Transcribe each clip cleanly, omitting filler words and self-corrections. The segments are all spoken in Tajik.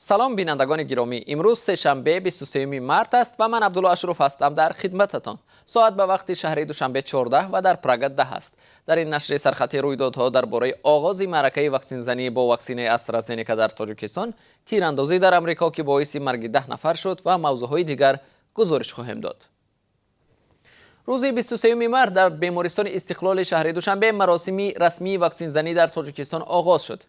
Салом, бинандагони гиромӣ. Имрӯз сешанбе, 23 март аст ва ман Абдулло Ашруф ҳастам дар хидмататон. Соат ба вақти шаҳри Душанбе 14 ва дар Прага 10 аст. Дар ин нашри сархати рӯйдодҳо дар бораи оғози маъракаи ваксинзанӣ бо ваксинаи АстраЗенека дар Тоҷикистон, тирандозӣ дар Амрико, ки боиси марги 10 нафар шуд, ва мавзӯъҳои дигар гузориш хоҳем дод. Рӯзи 23 март дар бемористони Истиқлоли шаҳри Душанбе маросими расмии ваксинзанӣ дар Тоҷикистон оғоз шуд.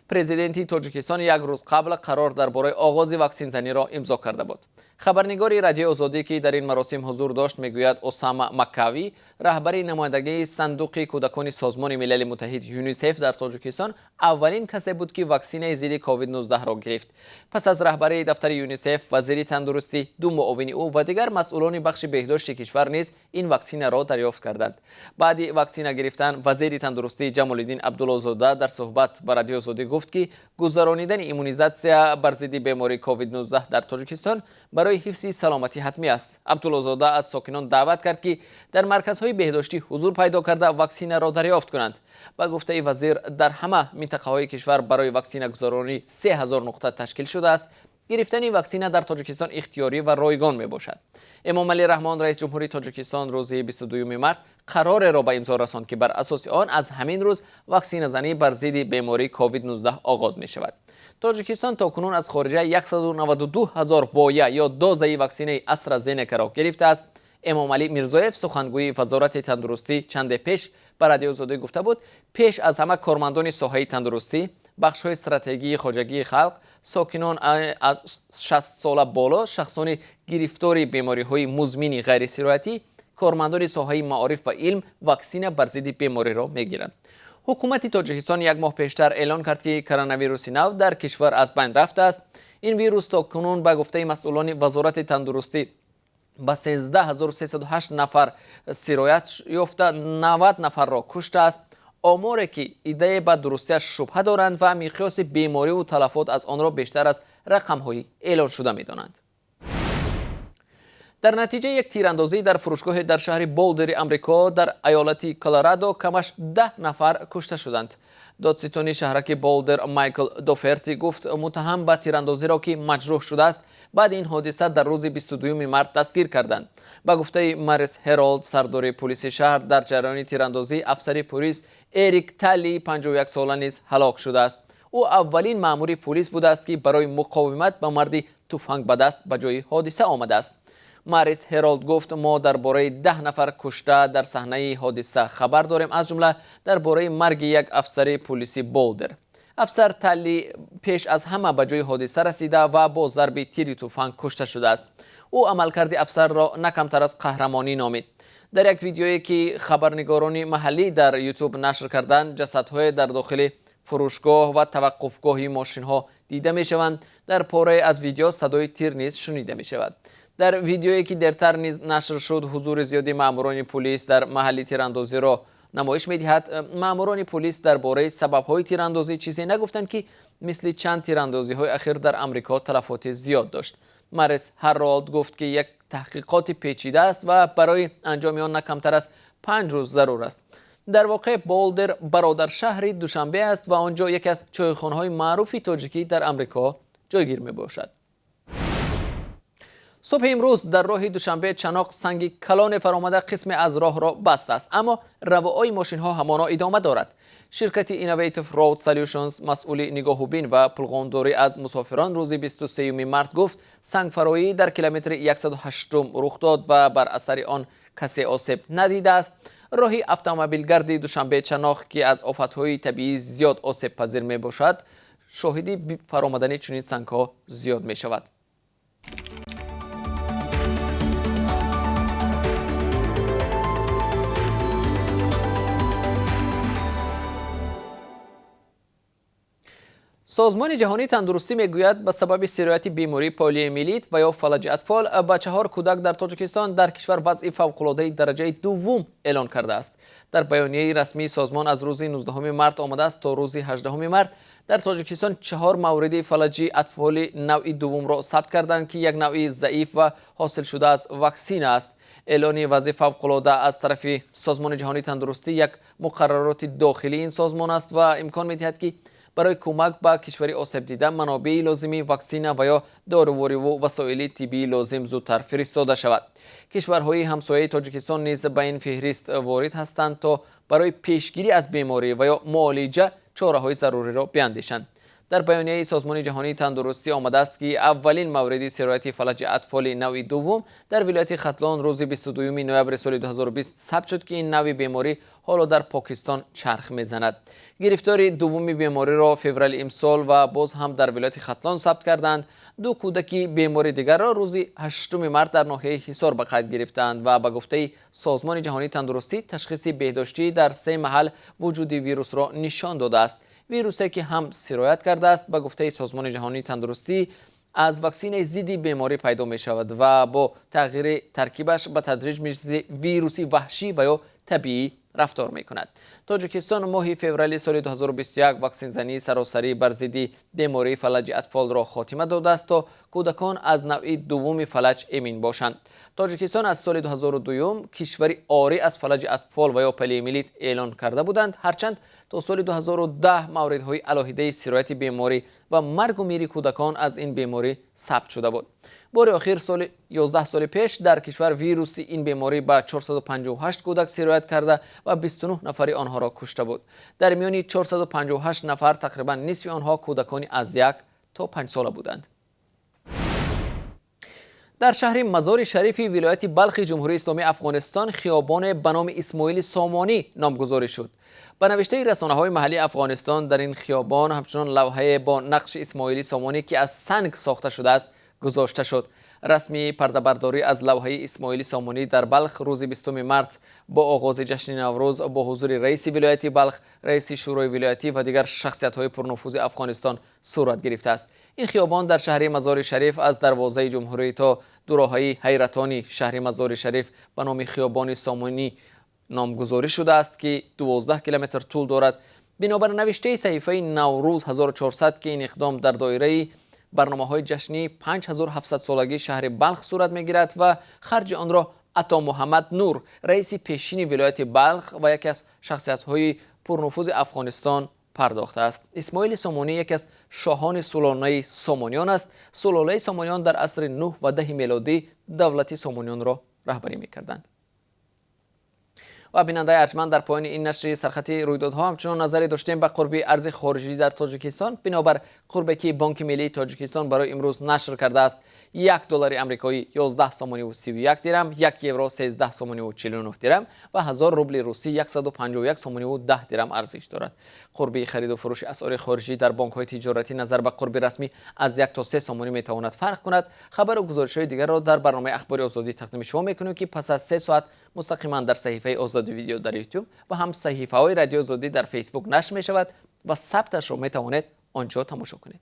Президенти Тоҷикистон як рӯз қабл қарор дар бораи оғози ваксинзаниро имзо карда буд. Хабарнигори Радиои Озодӣ, ки дар ин маросим ҳузур дошт, мегӯяд, Осама Маккавӣ, раҳбари намояндагии Сандуқи кӯдакони Созмони Милали Муттаҳид ЮНИСЕФ дар Тоҷикистон, аввалин касе буд, ки ваксинаи зидди COVID-19-ро гирифт. Пас аз раҳбарии дафтари ЮНИСЕФ, вазири тандурустӣ, ду муовини ӯ ва дигар масъулони бахши беҳдошти кишвар низ ин ваксинаро дарёфт карданд. Баъди ваксина гирифтан вазири тандурустӣ Ҷамолиддин Абдуллозода дар суҳбат ба Радиои Озодӣ гуфт, ки гузаронидани иммунизатсия бар зидди бемории COVID-19 дар Тоҷикистон барои ҳифзи саломатӣ ҳатмӣ аст. Абдуллозода аз сокинон даъват кард, ки дар марказҳои беҳдоштӣ ҳузур пайдо карда, ваксинаро дарёфт кунанд. Ба гуфтаи вазир, дар ҳама минтақаҳои кишвар барои ваксинагузаронӣ 3000 нуқта ташкил шудааст. Гирифтани ваксина дар Тоҷикистон ихтиёрӣ ва ройгон мебошад. Эмомалӣ Раҳмон, раис ҷумҳури Тоҷикистон, рӯзи 22 март қарореро ба имзо расонд, ки бар асоси он аз ҳамин рӯз ваксиназанӣ бар зидди бемории COVID-19 оғоз мешавад. Тоҷикистон то кунун аз хориҷа 192 ҳазор воя ё дозаи ваксинаи АстраЗенекаро гирифтааст. Эмомалӣ Мирзоев, сухангӯи Вазорати тандурустӣ, чанде пеш ба Радиои Озодӣ гуфта буд, пеш аз ҳама кормандони соҳаи тандурустӣ, бахшҳои стратегии хоҷагии халқ, сокинон аз 60 сола боло, шахсони гирифтори бемориҳои музмини ғайрисироятӣ, кормандони соҳаи маориф ва илм ваксина бар зидди бемориро мегиранд. Ҳукумати Тоҷикистон як моҳ пештар эълон кард, ки коронавируси нав дар кишвар аз байн рафтааст. Ин вирус то кунун, ба гуфтаи масъулони Вазорати тандурустӣ, ба 13308 нафар сироят ёфта, 90 нафарро куштааст, оморе ки иддае ба дурустиаш шубҳа доранд ва миқёси бемориву талафот аз онро бештар аз рақамҳои эълоншуда медонанд. Дар натиҷаи як тирандозӣ дар фурӯшгоҳе дар шаҳри Болдери Амрико дар аёлати Колорадо камаш 10 нафар кушта шуданд. Додситони шаҳраки Болдер Майкл Доферти гуфт, муттаҳам ба тирандозиро, ки маҷрӯҳ шудааст, баъди ин ҳодиса дар рӯзи 22 март дастгир карданд. Ба гуфтаи Марис Ҳеролд, сардори пулиси шаҳр, дар ҷараёни тирандозӣ афсари пулис Эрик Талли, 51 сола, низ ҳалок шудааст. Ӯ аввалин маъмури пулис будааст, ки барои муқовимат ба марди туфанг ба даст ба ҷои ҳодиса омадааст. Марис Ҳеролд гуфт: «Мо дар бораи 10 нафар кушта дар саҳнаи ҳодиса хабар дорем, аз ҷумла дар бораи марги як афсари пулиси Болдер. Афсар Талли пеш аз ҳама ба ҷои ҳодиса расида ва бо зарби тири туфанг кушта шудааст». Ӯ амалкарди афсарро на камтар аз қаҳрамонӣ номид. Дар як видеое, ки хабарнигорони маҳаллӣ дар Ютуб нашр карданд, ҷасадҳое дар дохили фурӯшгоҳ ва таваққуфгоҳи мошинҳо дида мешаванд. Дар порае аз видео садои тир низ шунида мешавад. Дар видеое, ки дертар низ нашр шуд, ҳузури зиёди маъмурони пулис дар маҳалли тирандозиро намоиш медиҳад. Маъмурони пулис дар бораи сабабҳои тирандозӣ чизе нагуфтанд, ки мисли чанд тирандозиҳои ахир дар Амрико талафоти зиёд дошт. Марис Ҳарролд гуфт, ки як таҳқиқоти печида аст ва барои анҷоми он на камтар аз 5 рӯз зарур аст. Дар воқеъ, Болдер бародаршаҳри Душанбе аст ва он ҷо яке аз чойхонаҳои маъруфи тоҷикӣ дар Амрико ҷойгир мебошад. Субҳи имрӯз дар роҳи Душанбе Чаноқ санги калоне фаромада, қисме аз роҳро бастааст, аммо равои мошинҳо ҳамоно идома дорад. Ширкати Innovative Road Solutions, масъули нигоҳубин ва пулғондорӣ аз мусофирон, рӯзи 23 март гуфт, сангфароӣ дар километри 108 рух дод ва бар асари он касе осеб надидааст. Роҳи автомобилгарди Душанбе Чаноқ, ки аз офатҳои табиӣ зиёд осебпазир мебошад, шоҳиди фаромадани чунин сангҳо зиёд мешавад. Созмони Ҷаҳонии тандурустӣ мегӯяд, ба сабаби сирояти бемории полиомиелит ва ё фалаҷи атфол ба чаҳор кӯдак дар Тоҷикистон дар кишвар вазъи фавқулодаи дараҷаи дуввум эълон кардааст. Дар баёнияи расмии созмон аз рӯзи 19 март омадааст, то рӯзи 18 март дар Тоҷикистон чаҳор мавриди фалаҷи атфоли навъи дуввумро сабт карданд, ки як навъи заиф ва ҳосилшуда аз ваксина аст. Эълони вазъи фавқулода аз тарафи Созмони Ҷаҳонии тандурустӣ як муқаррароти дохилии ин созмон аст ва имкон медиҳад, ки Барои кӯмак ба кишвари осебдида манобеи лозимӣ, ваксина ва ё дорувориву васоили тиббии лозим зудтар фиристода шавад. Кишварҳои ҳамсояи Тоҷикистон низ ба ин феҳрист ворид ҳастанд, то барои пешгирӣ аз беморӣ ва ё муолиҷа чораҳои заруриро биандешанд. Дар баёнияи Созмони ҷаҳонии тандурустӣ омадааст, ки аввалин мавриди сирояти фалаҷи атфоли навъи дуввум дар вилояти Хатлон рӯзи 22 ноябри соли 2020 сабт шуд, ки ин навъи беморӣ ҳоло дар Покистон чарх мезанад. Гирифтори дуввуми бемориро феврали имсол ва боз ҳам дар вилояти Хатлон сабт карданд. Ду кӯдаки бемори дигарро рӯзи 8 март дар ноҳияи Ҳисор ба қайд гирифтаанд ва ба гуфтаи Созмони ҷаҳонии тандурустӣ, ташхиси беҳдоштӣ дар се маҳал вуҷуди вирусро нишон додааст. Вирусе, ки ҳам сироят кардааст, ба гуфтаи Созмони ҷаҳонии тандурустӣ, аз ваксинаи зидди беморӣ пайдо мешавад ва бо тағйири таркибаш ба тадриҷ мисли вируси ваҳшӣ ва ё табиӣ рафтор мекунад. Тоҷикистон моҳи феврали соли 2021 ваксинзании саросарӣ бар зидди бемории фалаҷи атфолро хотима додааст, то кӯдакон аз навъи дуввуми фалаҷ эмин бошанд. Тоҷикистон аз соли 2002 кишвари орӣ аз фалаҷи атфол ва ё полиомиелит эълон карда буданд, ҳарчанд то соли 2010 мавридҳои алоҳидаи сирояти беморӣ ва маргу мири кӯдакон аз ин беморӣ сабт шуда буд. Бори охир соли 11 соли пеш дар кишвар вируси ин беморӣ ба 458 кӯдак сироят карда ва 29 нафари онҳоро кушта буд. Дар миёни 458 нафар тақрибан нисфи онҳо кӯдакони аз 1 то 5 сола буданд. Дар шаҳри Мазори Шарифи вилояти Балхи Ҷумҳурии Исломии Афғонистон хиёбоне ба номи Исмоили Сомонӣ номгузорӣ шуд. Ба навиштаи расонаҳои маҳаллии Афғонистон, дар ин хиёбон ҳамчунон лавҳае бо нақши Исмоили Сомонӣ, ки аз санг сохта шудааст, гузошта шуд. Расми пардабардорӣ аз лавҳаи Исмоили Сомонӣ дар Балх рӯзи 20 март бо оғози ҷашни Наврӯз бо ҳузури раиси вилояти Балх, раиси шӯрои вилоятӣ ва дигар шахсиятҳои пурнуфузи Афғонистон сурат гирифтааст. Ин хиёбон дар шаҳри Мазори Шариф аз дарвозаи ҷумҳурӣ то дуроҳаи Ҳайратони шаҳри Мазори Шариф ба номи хиёбони Сомонӣ номгузорӣ шудааст, ки 12 километр тӯл дорад. Бинобар навиштаи саҳифаи Наврӯз 1400, ки ин иқдом дар доираи барномаҳои ҷашнии 5700-солагии шаҳри Балх сурат мегирад ва харҷи онро Ато Муҳаммад Нур, раиси пешини вилояти Балх ва яке аз шахсиятҳои пурнуфузи Афғонистон, пардохтааст. Исмоили Сомонӣ яке аз шоҳони сулолаи Сомониён аст. Сулолаи Сомониён дар асри 9 ва 10 мелодӣ давлати Сомониёнро раҳбарӣ мекарданд. Ва бинандаи арҷманд, дар поёни ин нашри сархати рӯйдодҳо ҳамчунон назаре доштем ба қурби арзи хориҷӣ дар Тоҷикистон. Бинобар қурбе, ки Бонки миллии Тоҷикистон барои имрӯз нашр кардааст, 1 доллари амрикоӣ 11 сомониву 31 дирам, 1 евро 13 сомониву 49 дирам ва 1000 рубли русӣ 151 сомониву 10 дирам арзиш дорад. Қурби хариду фурӯши асъори хориҷӣ дар бонкҳои тиҷоратӣ назар ба қурби расмӣ аз 1 то 3 сомонӣ метавонад фарқ кунад. Хабару гузоришҳои дигарро дар барномаи Ахбори Озодӣ тақдими шумо мекунем, ки пас аз 3 соат мустақиман дар саҳифаи Озодӣ Видео дар Ютуб ва ҳам саҳифаҳои Радиои Озодӣ дар Фейсбук нашр мешавад ва сабташро метавонед он ҷо тамошо кунед.